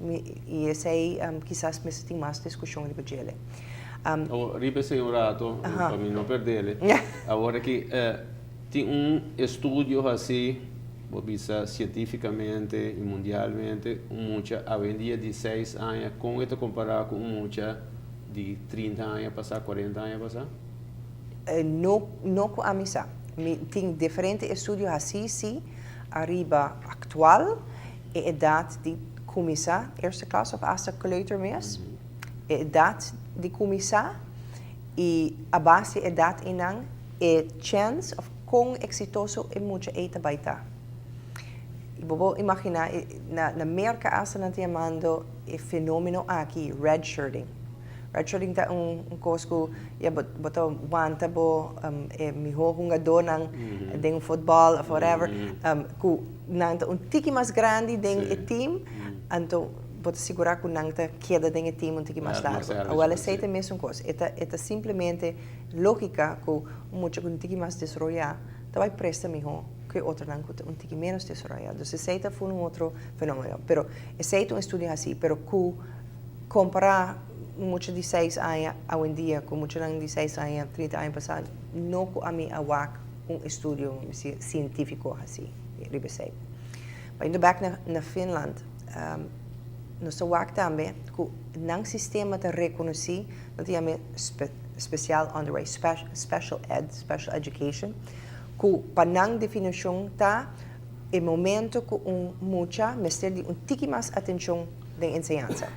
I esei kisas mester tin mas diskushon riba djele. Awor, riba esei un rato, pa mi no perdele. Awor aki tin un estudio hasi, bo bisa sientificamente y mundialmente, un mucha awendia di seis aña con e ta compara cu un mucha di 30 aña pasa, 40 aña pasa? No, no cu ami sa. Mi tin diferente estudio hasi si ariba actual e edad di cuminsa eerste klas of hasta kleuter mes, e edad di cuminsa y a base di edad eynan e chens of con exitoso e mucha ey ta bay ta. Y bo por imagina na Merca hasta nan ta yamando e fenomeno aki redshirting. Redshirting ta un kos ku ya bo bo ta wanta bo e mihó hungadónan den un futbòl òf whatever ku nan ta un tiki mas grandi den e team anto bo ta sigurá ku nan ta keda den e team un tiki mas largu. Awèl esei ta e mesun kos. E ta e ta simplemente lógika ku un mucha ku un tiki mas desaroyá ta bai presta mihó ku e otronan ku ta un tiki ménos desaroyá. Dus esei ta fun un otro fenómeno. Pero esei ta un estudio hasí pero ku Kompará mucha di seis aña awendia ku muchanan di seis aña 30 aña pasá, no ku ami a wak un estudio sientífiko hasi riba esei. Bayendo bèk na Finland, nos ta wak tambe ku nan sistema ta rekonosí, nan ta yama spesiaal onderwijs, special ed, special education, ku pa nan definishon ta e momento ku un mucha mester di un tiki mas atenshon den enseñansa.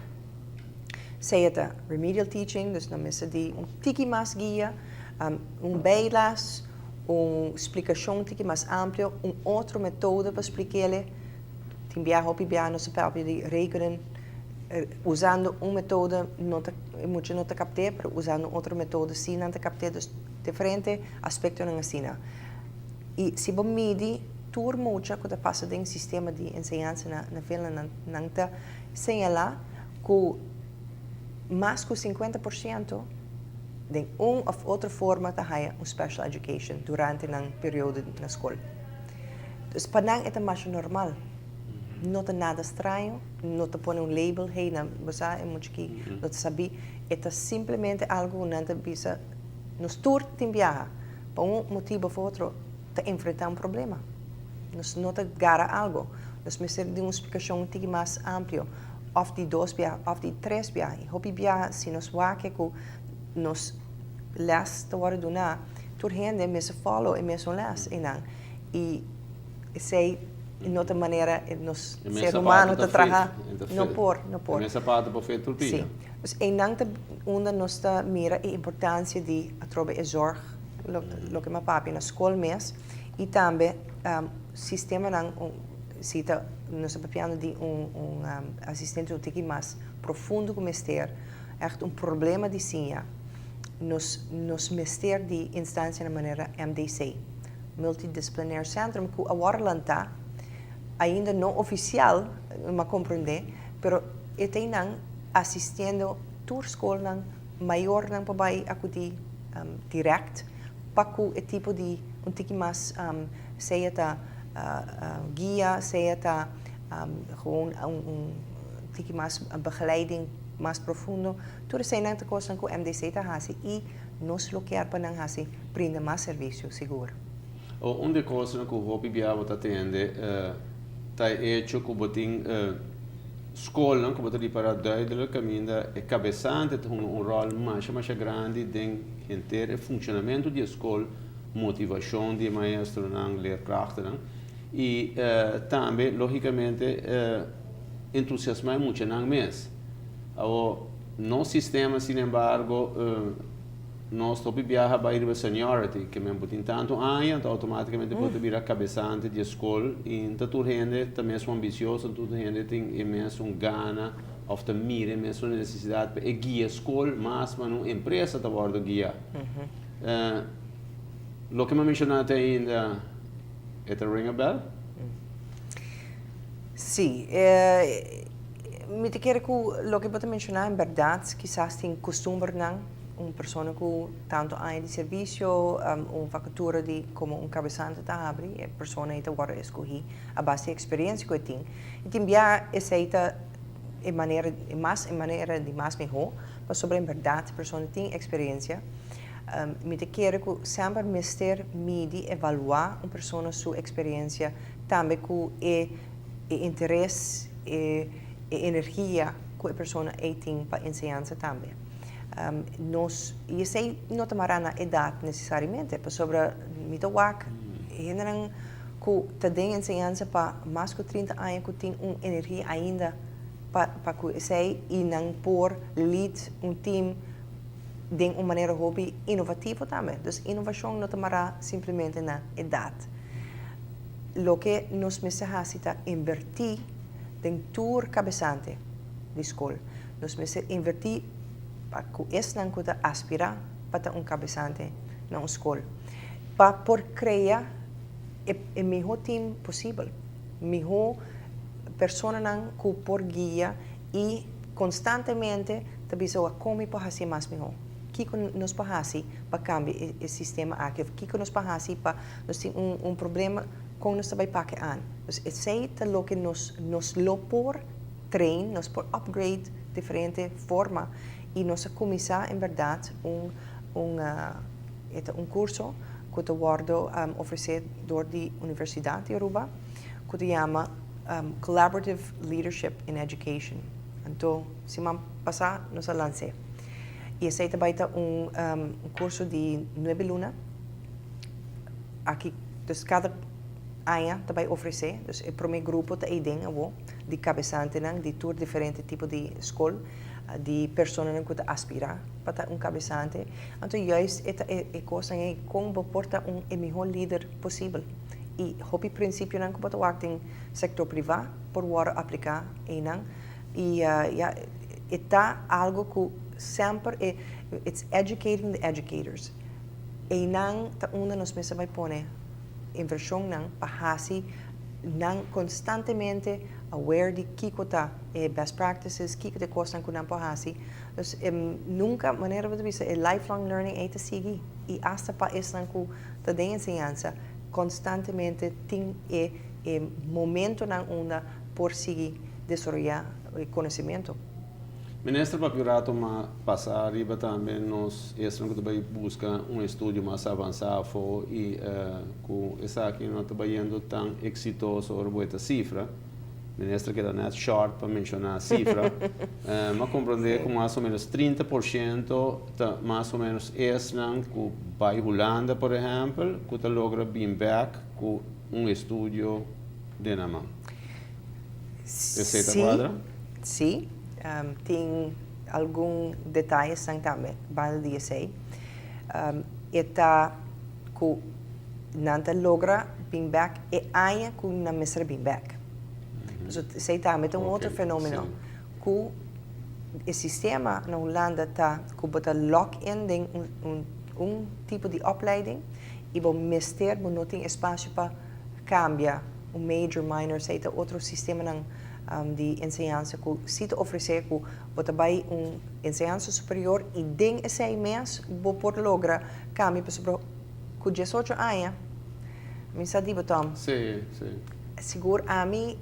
Sea ta remedial teaching, dus nan mester di un tiki mas guia, un bijles, un splikashon tiki mas amplio, un otro metodo pa splik'ele. Tin bia, hopi bia nos ta papia di rekenen, usando un metodo no ta, e mucha no ta kapt'é, pero usando un otro metodo si nan ta kapt'é, dus diferente aspektonan asina. I si bo midi tur mucha ku ta pasa den sistema di enseñansa na Finland, nan nan ta señalá ku mas ku 50% den un òf otro forma ta haña un special education durante nan periodo na skol. Dus pa nan e ta masha normal. No ta nada straño, no ta pone un label, hey, nan bo sa e mucha aki no ta sabí. E ta simplemente algu ku nan ta bisa nos tur tin biaha. Pa un motibu of otro ta enfrentá un problema. Nos no ta gara algo. Nos mester di un splikashon un tiki mas amplio, òf di dos biaha, òf di tres biaha. I hopi biaha si nos wak ku nos lès ta wòrdu duná, tur hende mester follow e mesun lès einan. I esei no ta manera nos ser humano ta traha. No por, no por. E mes sapato por fit tur pia. Sí. Dus einan ta unda nos ta mira e importancia di atrobe e zorg, loke mi a papia na skol mes, i tambe sistemanan, si ta nos ta papiando di un asistente un tiki mas profundo ku mester, ègt un problema di siña, nos nos mester di instancianan manera MDC, Multidisciplinair Centrum, ku awor lantá, ainda no ofisial, mi a komprendé, pero e ta einan asistiendo tur skolnan, mayornan por bai akudí dirèkt pa ku e tipo di un tiki mas sea ta guia, sea ta gewoon un tiki mas begeleiding mas profundo. Tur eseinan ta kosnan ku MDC ta hasi i nos lo kier pa nan hasi brinda mas servisio sigur. Un di e kosnan ku hopi bia bo ta tende ta e echo ku bo tin Skolnan ku bo ta ripará duidelijk kaminda e kabesante ta hunga un ròl masha masha grandi den henter e funshonamentu di e skol, motivashon di e maestronan, leerkrachtennan i tambe lógikamente entusiasmá e muchanan mes. Awor nos sistema sinembargo Nos hopi biaha bai riba seniority, ke men bo tin tantu aña, anto automaticamente bo ta bira kabesante di e skol i no ta tur hende ta mesun ambisioso, no tur hende tin e mesun gana òf ta mira e mesun nesesidat pa e guia skol mas ma un empresa ta wòrdu guiá. Loke mi a menshoná te ainda e ta ring a bell? Sí, mi ta kere ku loke bo ta menshoná en bèrdat kisas tin kustumbernan. Un persona ku tantu aña di servisio, un vakatura di komo un kabesante ta habri, e persona ei ta wòrdu eskohí a base di eksperensia ku e tin. I tin bia esei ta e manera mas e manera di mas mihó, pasobra en bèrdat e persona tin eksperensia. Mi ta kere ku semper mester midi, evaluá un persona su eksperensia tambe ku e e interes, e e energia ku e persona ei tin pa enseñansa tambe. Nos, i esei no ta mará na edat nesesariamente, pasobra mi ta wak hendenan ku ta den enseñansa pa mas ku 30 aña ku tin un energia ainda pa pa ku esei i nan por lead un team den un manera hopi inovativo tambe. Dus inovashon no ta mará simplemente na edat. Loke nos mester hasi ta invertí den tur kabesante di skol. Nos mester invertí pa ku esnan ku ta aspirá pa ta un kabesante na un skol, pa por krea e e mihó team posibel, mihó personanan ku por guia i konstantemente ta bisa wak kon mi por hasi mas mihó, kiko nos por hasi pa kambia e e sistema aki òf kiko nos por hasi pa nos tin un un problema kon nos ta bai pake an. Dus esei ta loke nos nos lo por train, nos por upgrade diferente forma i nos a kuminsá en bèrdat un un e ta un kurso ku ta wòrdu ofresé dor di Universidat di Aruba ku ta yama Collaborative Leadership in Education. Anto siman pasá nos a lans'é i esei ta bai ta un kurso di nuebe luna aki dus kada aña ta bai ofresé, dus e promé grupo ta eiden awor. Di kabesantenan di tur diferente tipo di skol, di personanan ku ta aspirá pa ta un kabesante. Anto juist e ta e kosnan ei kon bo por ta un e mihó lider posibel. I hopi prinsipionan ku bo ta wak den sektor privá por wòrdu apliká einan. I ya, e ta algu ku semper e, it's educating the educators. Einan ta unda nos mester bai pone invershonnan pa hasi nan konstantemente aware di kiko ta e best practices, kiko ta e kosnan ku nan por hasi. Dus nunka, manera bo ta bisa, e lifelong learning ei ta sigui i asta pa esnan ku ta den enseñansa konstantemente tin e e momentonan unda por sigui desaroyá e konosementu. Minister papia un rato ma pasa ariba tambe nos esnan ku ta bai buska un estudio mas avansa afo i ku esaki no ta bayendo tan eksitoso ora bo e ta sifra. Minister keda net short pa menshona sifra. M'a komprende ku mas o menos 30% ta mas o menos esnan ku bai Hulanda por ehèmpel ku ta logra bin bèk ku un estudio den nan man. Esei ta kuadra? Sí, tin algun detayesnan tambe banda di esei. E ta ku nan ta logra bin bèk e aña ku nan mester bin bèk. Pasobra esei tambe ta un otro fenomeno ku e sistema na Hulanda ta ku bo ta lock in den un tipo di opleiding i bo mester, bo no tin espasio pa kambia un major, minor, esei ta otro sistemanan di enseñansa ku si ta ofresé ku bo ta bai un enseñansa superior i den esei mes bo por logra kambia pasobra ku 18 aña mi sa di bo Tom. Sí, sí. Sigur ami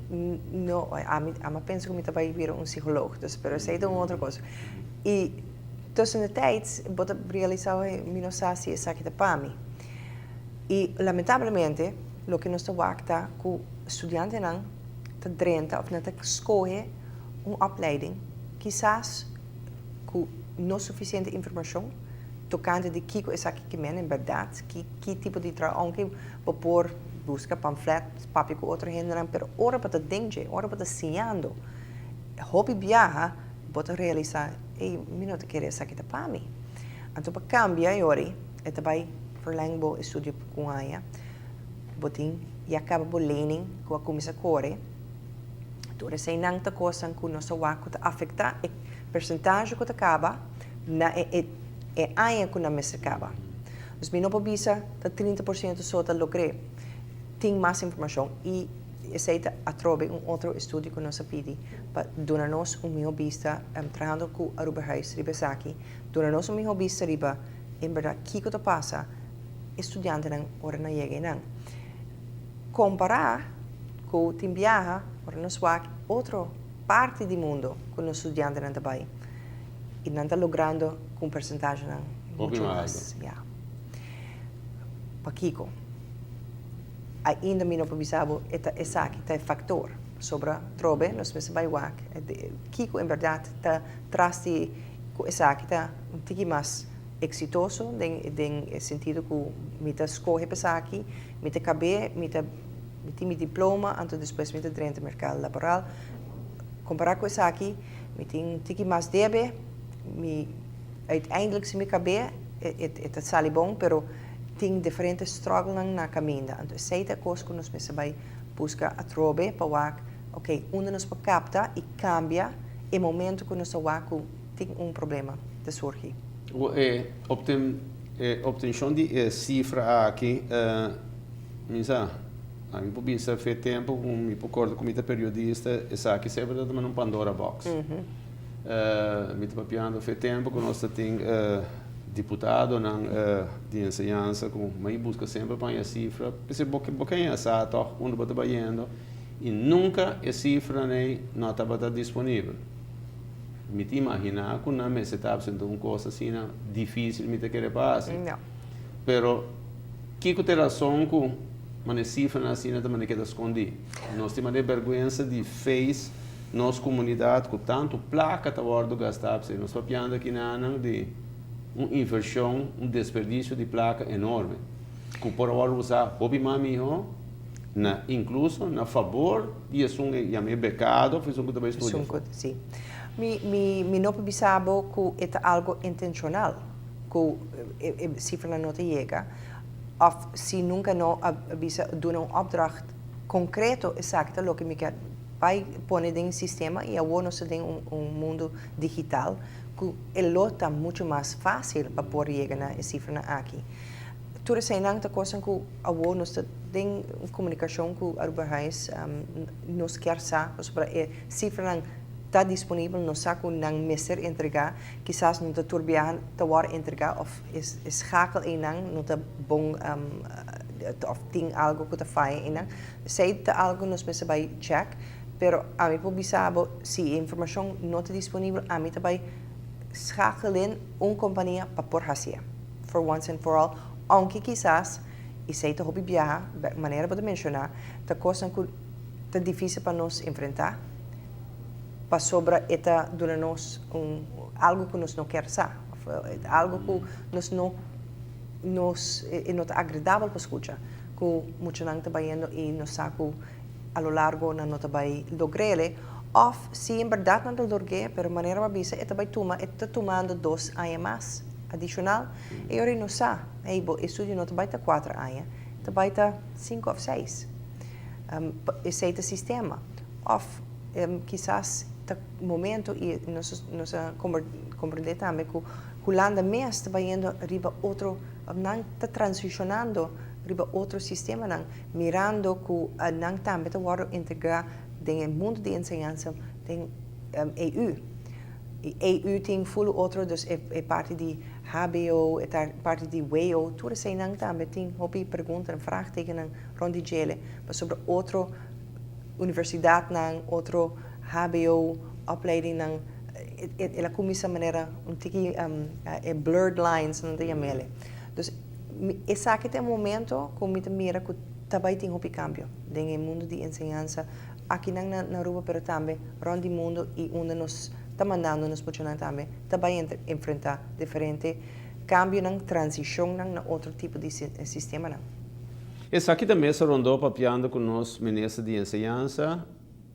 no ami a pensa ku mi ta bai bira un psicoloog dus pero esei ta un otro kos i tussen de tijd bo ta realisá mi no sa si esaki ta pa mi i lamentablemente loke nos ta wak ta ku studiantenan ta drenta of nan ta skohe un opleiding kisas ku no sufisiente informashon tokante di kiko esaki ke men en bèrdat, ki ki tipo di trabou, ounke bo por buska pamflet, papia ku otro hendenan, pero ora bo ta den dje, ora bo ta siñando, hopi biaha bo ta realisá, ey, mi no ta kere esaki ta pa mi. Anto pa kambia e ora ei, e ta bai verleng bo estudio ku un aña. Bo tin ya kaba bo lening ku a kuminsá kore. Tur eseinan ta kosnan ku nos ta wak ku ta afektá e persentahe ku ta kaba na e e aña ku nan mester kaba. Dus mi no por bisa ta 30% so ta logr'é. Tin mas informashon i esei ta atrobe un otro estudio ku nos a pidi pa duna nos un mihó bista trahando ku Arubahuis riba esaki, duna nos un mihó bista riba en bèrdat kiko ta pasa e studiantenan ora nan yega einan. Kompará ku tin biaha ora nos wak otro. parti di mundo ku nos studiantenan ta bai i nan ta logrando ku un persentahenan Hopi mucho mas mas. alto. Ya. Pakiko? Ainda mi no por bisa bo e ta esaki ta e faktor. Pasobra trobe nos mester bai wak kiko en bèrdat ta tras di ku esaki ta un tiki mas eksitoso den den e sentido ku mi ta skohe pa esaki, mi ta kab'é, mi ta mi tin mi diploma, anto despues mi ta drenta merkado laboral. Kompará ku esaki mi tin un tiki mas debe, mi uiteindelijk si mi kab'é e e ta sali bon, pero tin diferente struggle-nan na kaminda. Anto esei ta e kos ku nos mester bai buska atrobe pa wak, ok, unda nos por kapta i kambia e momento ku nos ta wak ku tin un problema ta surgi. Ku e e obtenshon di e sifra aki, mi sa, ami por bisa fe tempu ku mi por korda ku mi ta periodista, esaki semper ta tuma un Pandora box. Mi ta papiando fe tempu ku nos ta tin diputadonan di enseñansa ku mai buska semper pa haña sifra, p'esei bo bo ke haña sa tòg unda bo ta bayendo i nunka e sifranan ei no tabata disponibel. Mi ta imaginá ku nan mester ta haciendo un kos asina difísil mi ta kere pa hasi. No. Pero kiko ta e rason ku manera sifranan asina ta manera keda skondí? Nos tin manera bèrgwensa di face nos komunidat ku tantu plaka ta wòrdu gastá p'esei. Nos papiando aki nanan di un invershon, un desperdisio di plaka enorme ku por a wòrdu usá hopi mas mihó na inkluso na fabor di esun e yama e bekado of esun ku ta bai studia Esun ku, si. Mi, mi, mi no por bisa bo ku e ta algo intenshonal ku e, e sifranan no ta yega of si nunka no a bisa duna un opdracht konkreto esaki ta loke mi ke bai pone den sistema i awor nos ta den un, un mundu digital ku e lo ta muchu mas fásil pa por yega na e sifranan aki. Tur eseinan ta kosnan ku awor nos ta den komunikashon ku Arubahuis, nos kier sa pasobra e sifranan ta disponibel, nos sa ku nan mester entregá, kisas no ta tur biaha ta wòrdu entregá òf e schakel einan no ta bon òf tin algu ku ta faya einan. Esei ta algu nos mester bai chèk, pero ami por bisa bo si e informashon no ta disponibel ami ta bai schakelen un kompania pa por hasié. For once and for all, aunke kisas esei ta hopi biaha, manera bo ta menshoná, ta kosnan ku ta difísil pa nos enfrentá, pasobra e ta duna nos un algu ku nos no kier sa, òf algu ku nos no nos e no ta agradabel pa skucha, ku muchanan ta bayendo i nos sa ku a lo largo nan no ta bai logr'ele, òf si en bèrdat nan ta logr'é, pero manera bo a bisa e ta bai tuma, e ta tumando dos aña mas adishonal, e ora ei no sa, hey, bo estudio no ta bai ta kuater aña, e ta bai ta sinku òf seis. Esei ta sistema. Òf kisas ta momento i nos nos a komprendé tambe ku Hulanda mes ta bayendo riba otro, nan ta transishonando riba otro sistemanan. Mirando ku nan tambe ta wòrdu integrá den e mundu di enseñansa den EU. I EU tin ful otro, dus e parti di hbo, e parti di WO, tur eseinan tambe tin hopi preguntanan, vraagtekennan rònt di djele pasobra otro universidatnan, otro hbo opleidingnan, el a kuminsá manera un tiki e blurred lines nan ta yam'el. Dus Esaki ta e momento ku mi ta mira ku ta bai tin hopi kambio den e mundu di enseñansa akinan na Aruba pero tambe rònt di mundu i unda nos ta mandando nos muchanan tambe ta bai enfrentá diferente kambionan, transishonnan na otro tipo di sistemanan. Esaki ta mesa rondó papiando ku nos Minister di Enseñansa,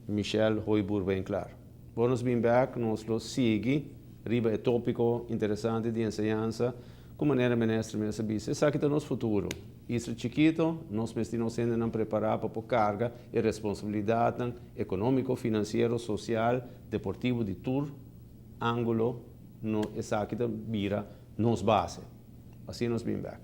Michelle Hooyboer-Winklaar. Bo nos bin bek, nos lo sigui riba e tópiko interesante di enseñansa. Ku manera minister mes a bisa, esaki ta nos futuro. Isla chikito, nos mester nos hendenan prepará pa por karga e responsabilidatnan ekonómiko, finansiero, sosial, deportivo di tur ángulo, no esaki ta bira nos base. Asina nos bin bek.